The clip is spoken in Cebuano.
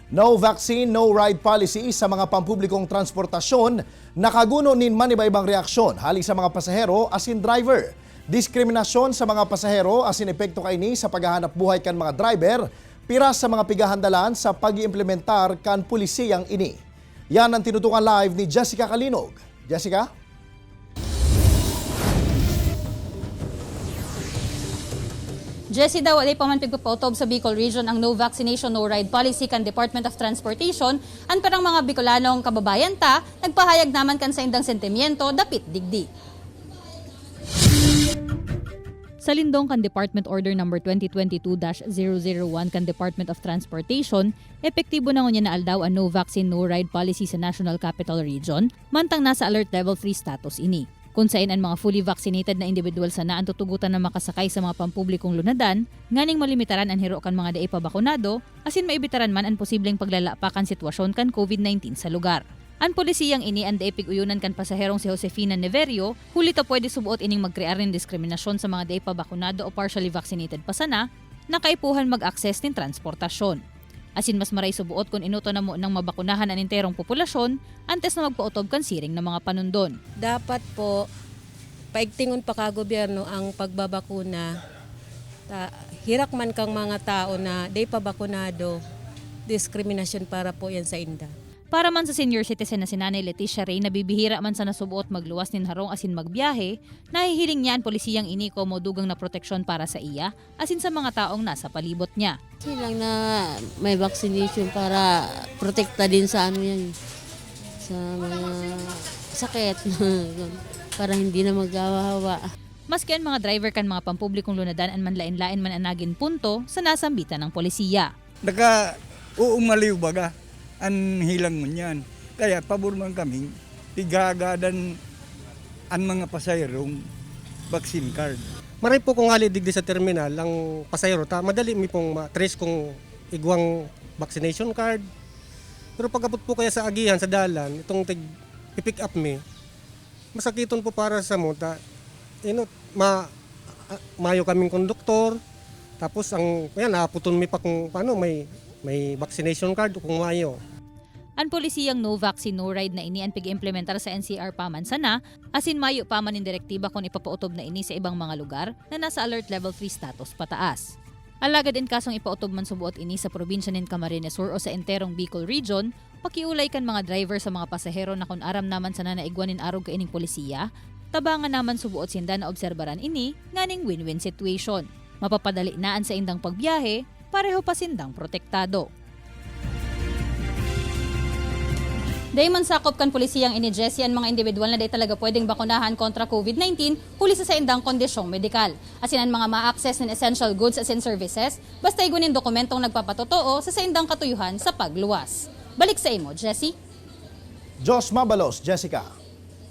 No vaccine, no ride policy sa mga pampublikong transportasyon nakaguno nin maniba-ibang reaksyon hali sa mga pasahero asin driver. Diskriminasyon sa mga pasahero asin epekto kaini sa paghahanap buhay kan mga driver, pira sa mga pigahandalan sa pag-iimplementar kan pulisiyang ini. Yan ang tinutukan live ni Jessica Kalinog. Jessica? Jesse, daw walay pa man pigpapautob sa Bicol Region ang no vaccination, no ride policy kan Department of Transportation. An perang mga Bicolanong kababayan ta, nagpahayag naman kan sa indang sentimiento dapit digdi. Sa lindong kan Department Order Number 2022-001 kan Department of Transportation, epektibo na ngunya na aldaw ang no vaccine no ride policy sa National Capital Region, mantang nasa alert level 3 status ini. Kung sain ang mga fully vaccinated na individual sana ang tutugutan na makasakay sa mga pampublikong lunadan, nganing malimitaran ang hiro kan mga dai pa bakunado, asin maibitaran man ang posibleng paglala pa kan sitwasyon kan COVID-19 sa lugar. Ang polisiyang ini ang dai pig-uyunan kan pasaherong si Josefina Neverio, huli ta pwede subuot ining magkrear nin diskriminasyon sa mga dai pa bakunado o partially vaccinated pa sana, na kaipuhan mag-access nin transportasyon. Asin mas maray subuot kung inuto na mo ng mabakunahan ang enterong populasyon antes na magpautob kan siring ng mga panundon. Dapat po paigtingon pa ka gobyerno ang pagbabakuna. Ta, hirak man kang mga tao na day pa bakunado, diskriminasyon para po yan sa inda. Para man sa senior citizen na si Nanay Leticia Rey na bibihira man sa nasubuot magluwas nin harong asin magbiyahe, nahihiling niya ang polisiyang ini como dugang na proteksyon para sa iya asin sa mga taong nasa palibot niya. Kasi lang na may vaccination para protekta din sa ano yan, sa mga sakit, para hindi na maghawa-hawa. Maski ang mga driver kan mga pampublikong lunadan ang manlain-lain man anagin punto sa nasambitan ng polisiya. Naka uumaliw baga ang hilang mo niyan. Kaya pabor man kaming tigagadan ang mga pasayerong vaccine card. Maray po kung hali digdi sa terminal ang pasayro ta madali mi pong ma-trace kung igwang vaccination card. Pero pag abot po kaya sa agihan sa dalan itong tig pick up mi masakiton po para sa mo ta ino ma mayo kaming konduktor, tapos ang yan naaputon mi pa kung paano may may vaccination card o kung mayo. Ang polisiyang no vaccine no ride na ini ang pig-implementar sa NCR paman sana, asin mayo pa man in direktiba kung ipapautob na ini sa ibang mga lugar na nasa alert level 3 status pataas. Alagad in kasong ipautob man subuot ini sa probinsya nin Camarines Sur o sa enterong Bicol Region, pakiulay kan mga driver sa mga pasahero na kung aram naman sana na igwanin arog kaining polisiya, tabangan naman subuot sinda na obserbaran ini nganing win-win situation. Mapapadali naan sa indang pagbiyahe, pareho pa sindang protektado. Dayman sakop kan pulisiyang ini, Jesse, ang mga individual na day talaga pwedeng bakunahan kontra COVID-19 huli sa saindang kondisyong medikal. Asin ang mga ma-access ng essential goods as in services, basta igunin dokumentong nagpapatotoo sa saindang katuyuhan sa pagluwas. Balik sa imo, Jesse. Jos Mabalos, Jessica.